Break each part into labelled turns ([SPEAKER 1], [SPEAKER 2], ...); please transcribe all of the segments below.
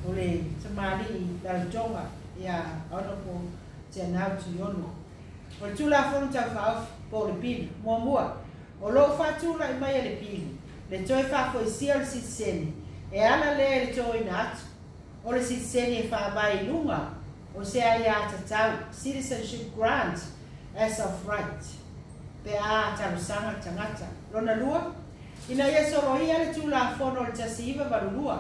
[SPEAKER 1] O le tamalii Lalotoga ia Honourable Teanau Tuiono. O le Tulafono Tau Faaofi po o le Pili. Muamua, o lo o faatulai mai e le Pili le toe faafoisia o le sitiseni e ala lea i le totoina atu o le sitiseni e faavae i luga o se aiatatau, citizenship grant as of right, pe a talosaga le tagata. Lona lua, ina ia soloia le Tulafono o le 1982,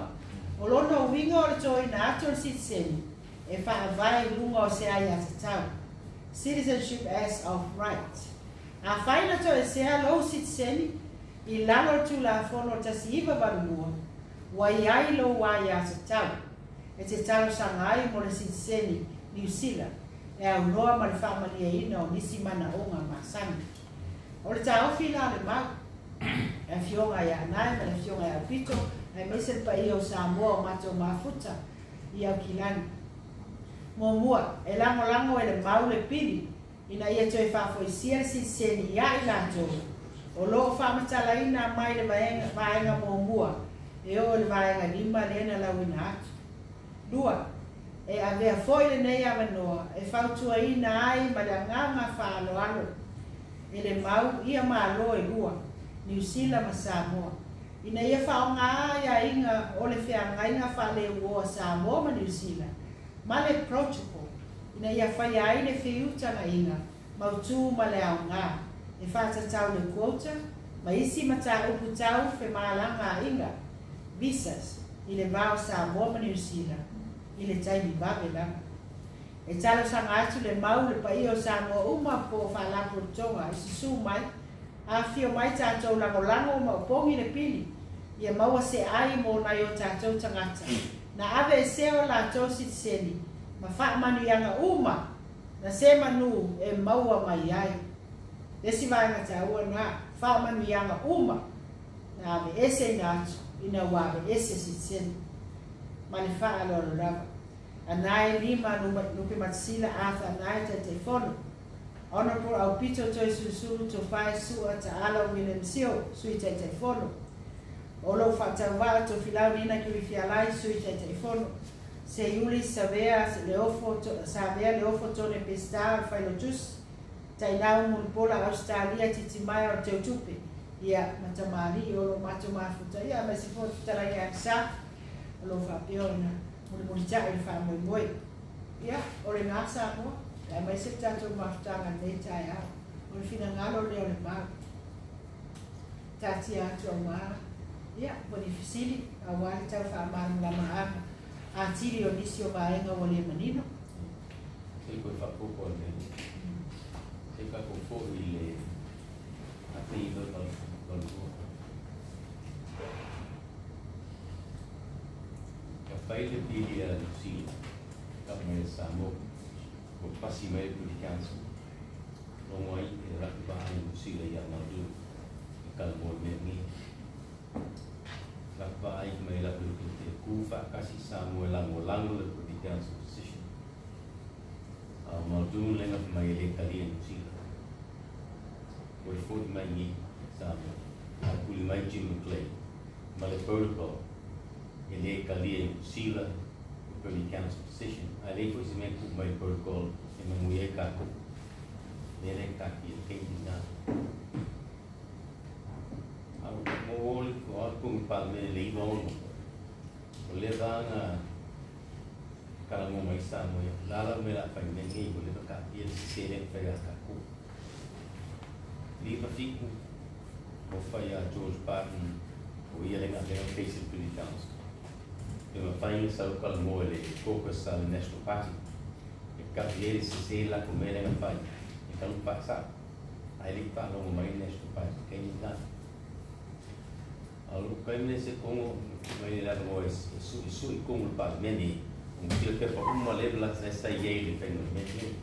[SPEAKER 1] o lona uiga o le totoina atu o le sitiseni e faavae i luga o se aiatatau, citizenship as of right. Afai na toesea lou sitiseni i lalo o le Tulafono o le 1982, ua i ai lou aiatatau e te talosaga ai mo le sitiseni Niu Sila e aunoa ma le faamalieina o nisi manaoga masani. O le taofi la a le Mau, le Afioga ia Anae ma le Afioga ia Aupito, aemaise le paia o Samoa o matou mafuta i Aukilani. Muamua, e lagolago e le Mau le pili ina ia toe faafoisia le sitiseni ia i latou o lo o faamatalaina mai le vaega muamua e oo i le vaega 5 lea na lauina atu. 2, E avea foi lenei avanoa e fautuaina ai ma le agaga faaaloalo e le Mau ia Malo e lua, Niu Sila ma Samoa, ina ia faaaoga aiaiga o le feagaiga faaleuo a Samoa ma Niu Sila ma le Protocol ina ia faia ai le feutagaiga mautū ma le aoga e faatatau le quota ma isi mataupu tau femalagaaiga, visas, i le va o Samoa ma Niu Sila i le taimi vave lava. E talosaga atu le Mau i le paia o Samoa uma po o Faalapotopotoga i susu mai, afifio mai tatou lagolago ma opogi le pili ia maua se ai mo nai o tatou tagata na aveesea o latou sitiseni ma faamanuiaga uma na se manu e maua mai ai. Le isi vaega taua na, faamanuiaga uma na aveeseina atu ina ua aveese sitiseni. Ma le faaaloalo lava. Anae Lima Lupematasila Arthur Anae Taitaifono. Honourable Aupito Toesulusulu Tofae Sua Taala William Sio, Sui Taitaifono. O lou faatauvaa Tofilau Nina Kirifialai, Sui Taitaifono. Seiuli Savea Leofo Savea Leofo Tone Peseta o le Failautusi, Tainau Mulipola Ausetalia Titimaea o le Teutupe, ia, ma tamalii o lo o matou mafuta, ia, aemaise foi o le fetalaiga ia Sa, o lo o faapea ona mulimulitai i le faamoemoe. Ia, o lena Samoa, aemaise le tatou mafutaga i lenei taeao. O le finagalo lea o le Mau. Taatia atu aua, ia, po o ni fesili, aua le tau faamalamalamaga atili o nisi o vaega ua le manino.
[SPEAKER 2] Se i toe faaopoopo ane, se i tatou foi i le 1982. Na fai le pili a Niu Sila, tau mai e Samoa, ua pasi mai le Privy Council, logo ai e le latou vaa i Niu Sila ia Muldoon e talanoa i mea nei. Latou vaai mai latou te kū faatasi Samoa e lagolago le Privy Council decision. A o Muldoon lea na fai mai e le talia Niu Sila. Ua foi mai i Samoa, ae tuli mai Jim McLean ma le protocol e le talia i Niu Sila le Privy Council decision, ae leai foi se mea e tuu mai i le protocol e manuia ai tatou. Lea la e taatia i le taimi lena. A o le totonu o le Palemene i le 96, ua leva lava ona talanoa mai Samoa ia, o le a la le mea o le a fai i le mea lenei, ua leva ona taatia le sese lea na fai ia tatou. 57 ua fai ia George Barton, o ia lea na avea le case i le Privy Council. Pe mafai ona sau talanoa i le caucus a le National Party e tau i ai le sese le latou mea lea na fai, e tatau ona faasao. Ae le i faalogo mai le National Party i le taimi lena. A o lou taimi lea se tonu mai le avanoa e suisui tonu i le Palemene, ona fia pepa uma lea sa i ai i le faiga o le mea lenei.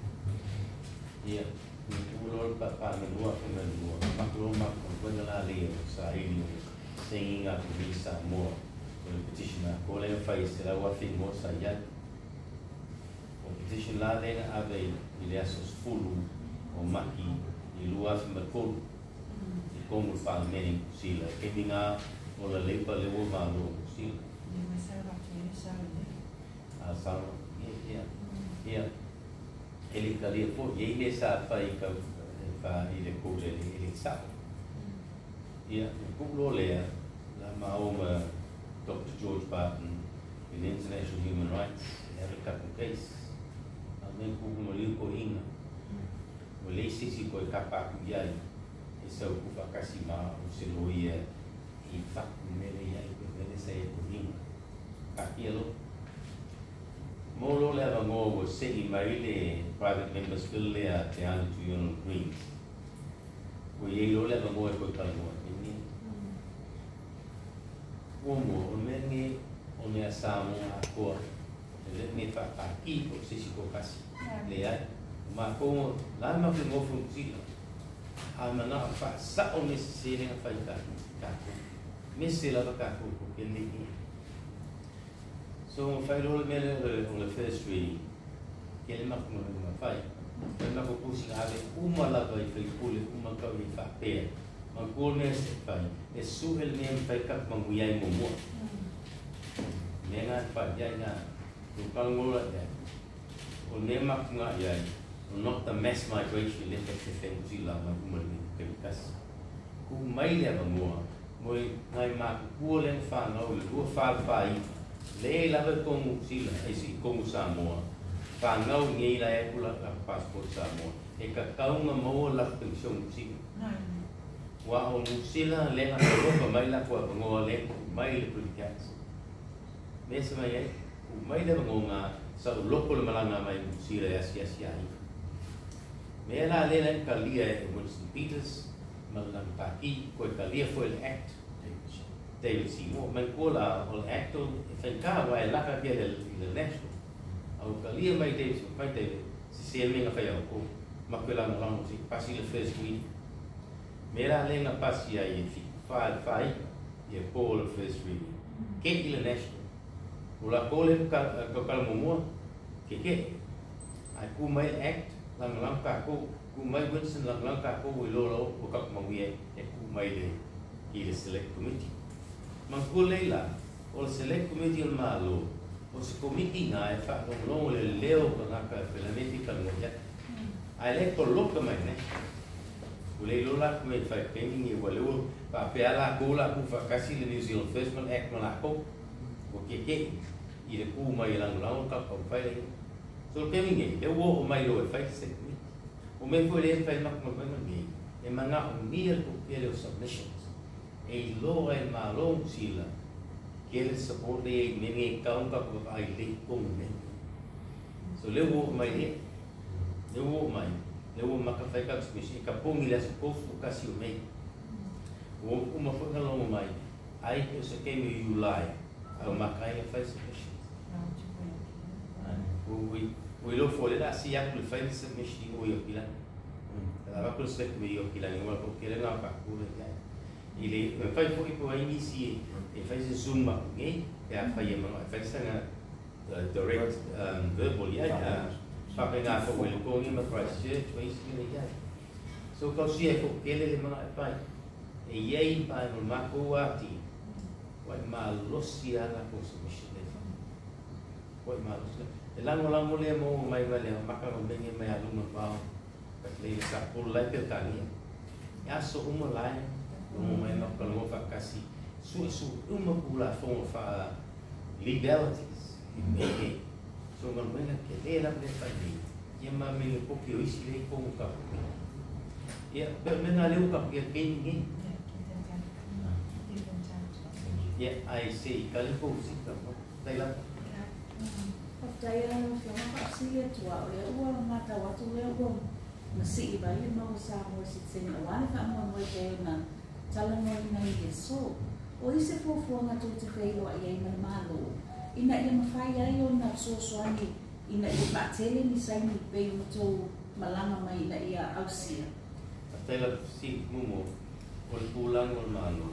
[SPEAKER 2] Ia, na tuu loa le Palemene 2002, avatu loa le matou galuega la lea o saili o le sainiga a Komiti Samoa o le petition atoa lea na fai e 100,000 igoa sa i ai. O le petition la lea na ave i le aso 10 o Mati i 2003 i totonu o le Palemene i Niu Sila, i taimi na o le Labour lea ua malo i Niu Sila. saunoa. Ia, ia, e le talia foi, e i ai mea sa fai i tau i le code e le sao. Ia, na tuu loa lea, la maua ma Doctor George Barton i le International Human Rights e ave le tatou case. A o mea ku maliu toeaiina, ua leai se isi toe tapa atu i ai e sau tuufaatasi ma au se loia i fatu i mea lea i ai pe o mea lea sa i ai toeaiina. Taatia loa. Mo loa le avanoa ua sei mai le Private Members Bill lea a Te Ana Tuiono Greens. Ua i ai loa le avanoa e toe talanoa ai nei. Muamua, o le mea lenei o mea Samoa atoa, e le o mea faapaki po o se isi toatasi. Leai, o matou, la matou nofo i Niu Sila, a manao faasao mea sese lea na fai i tatou, mea sese lava tatou i ko kele nei. So ua fai loa le mea lea o le first reading, kele matou galuega fai. Fai matou tusi ave uma lava i faipule uma tau i faapea, manatua le mea se fai, e sue le mea e mafai tatou manuia ai muamua. Mea na e fai ai na, ua talanoa i ai. O le mea matou na i ai, not the mass migration lea fefe Niu Sila mai uma i le taimi tasi. Tuu mai le avanoa mo nai matutua lea na fanau i le 244, leai lava i totonu Niu Sila, ai i totonu Samoa, fanau i nei la e atu la passport Samoa, e tatau ona maua le latou penisione Niu Sila. Aua o Niu Sila lea na talofa mai latou avanoa lea tuu mai le Privy Council. Mea se mai ai, tuu mai le avanoa na saoloto le malaga mai Niu Sila e asiasi aiga. Mea la lea na talia e Winston Peters ma le lana pati, toe talia foi le Act David Seymour. Manatua la o le Act e faigata aua e laka pea i le National. A ua talia mai David Seymour, fai David, sese le mea na fai a outou, matou e lagolago se i pasi le first reading. Mea la lea na pasi ai e 7 4 4 9 ia po le first reading, ke'i le National. O latou lea tautala muamua, keke'e. Ae tu mai le Act, lagolago tatou, tu mai Winston, lagolago tatou, ua iloa loa ua tatou manuia e tu mai le i le Select Committee. Manatua lelei la, o le Select Committee o le Malo, o se komiti na e faalogologo i le leo o tagata e pelamete i talanoa i ai. Ae le poloka mai nei. Ua le iloa latou mea i fai training ia ua lea ua faapea lava latou o le a tuufaatasi le New Zealand First ma le Act ma latou. Ua keke'i i le tu mai e lagolago le tatou taumafai lea i ai. So o le taimi nei, lea ua oo mai loa e fai le Select Committee. O mea foi lea e fai matou galuega nei, e manaomia le toatele o submissions e iloa ai e le Malo o Niu Sila kele support lea i mea nei e tatau ona tatou vaavaai lelei i totonu o mea nei. So lea ua oo mai lea, lea ua oo mai, lea ua maka fai tatou submission e tapuni i le aso 31 o Mei. Ua uma foi ona logo mai, ai pe o se taimi o Iulai, a ua maka ai ona fai submissions. Ua iloa foi lea o le a si atu le fai le submission i o i Aukilani. O le a avatu le select i Aukilani aua toatele na faatu le i ai. I le mafai foi po o ai nisi e fai se zoom aku nei pe afai e manao e fai sana direct verbal i ai. Faapena foi Ueligoni ma Christchurch ma isi mea i ai. So tausia e toatele le manao e fai. E i ai vaega o le matou ati ua e malosi lava latou submission lea e fai. Ua e malosi lava. E lagolago lea mo mai ma le maka ma mege mai a luma vao. Lei le sa polo lai Peretania. E aso uma lai logo mai ma talanoa faatasi suesue uma Tulafono faa legalities i mea nei. So galuega tele lava lea e fai nei ia ma me le poki o isi lea i totonu o tatou. Ia pe o le mea lena lea ua tatou i ai i le taimi lenei. Ia ae se i tali tou sita tai lava.
[SPEAKER 3] Faafetai i lau Afioga faafesili atu a o lea ua matau atu lea ua masii mai le mau Samoa Citizen aua le faamoemoe pei ona talanoaina i le aso. O ai se fuafuaga tou te feiloai ai ma le Malo ina ia mafai ai ona fesoasoani ina ia faatele ni saini pei ona tou malaga mai ina ia ausia?
[SPEAKER 2] Faafetai lava fesili mumu o le tulaga o le Malo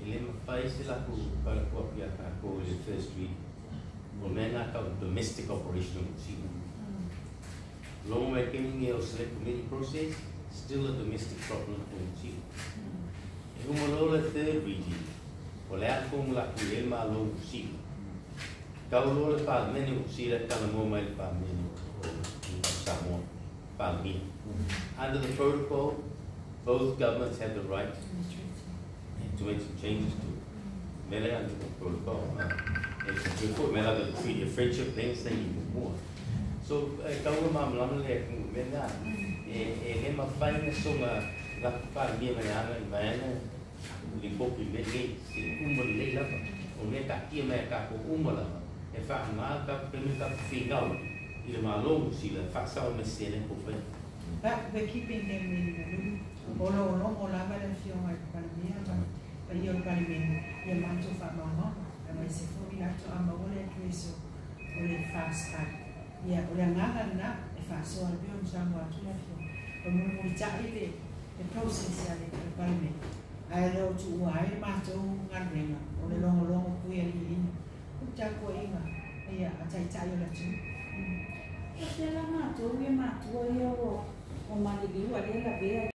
[SPEAKER 2] e le mafai se latou tala atu ia tatou i le first reading o le mea lena tau domestic operation o Niu Sila. Logo mai taimi nei o select committee process still a domestic problem for Niu Sila. E uma loa le third reading o le a tonu latou i ai le Malo o Niu Sila. Tau loa le Palemene o Sila talanoa mai le Palemene o Samoa, Palemia. Under the protocol, both governments have the right to make some changes to it. Mele under the protocol. E foi mela the Treaty of Friendship lea saini muamua. So e tau e malamalama le atunuu i mea na. E le mafai ona soga latou Palemia mai aga i vaega lipoti lelei se uma lelei lava. O mea taatia mai a tatou uma lava e faaaoga le tatou taimi le tatou finau i le Malo o Niu Sila e faasao mai se lea po fai.
[SPEAKER 1] But we're keeping them in the loop. O lo o logo lava le Afioga i le Palemia ma le paia o le Palemene i a matou faamaumauga, aemaise foi latou a maua le address o le fast card. Ia, o le agaga lena e faasoa ai pei ona saunoa atu le Afioga. E mulimulitai le process a le Palemene, ae le o tuua ai le matou galuega o le logologo puialiiina o le tapuaiga ia a Taitai o le atunuu.
[SPEAKER 3] Faapea la matou ia matua ia ua maliliu a lea lavea.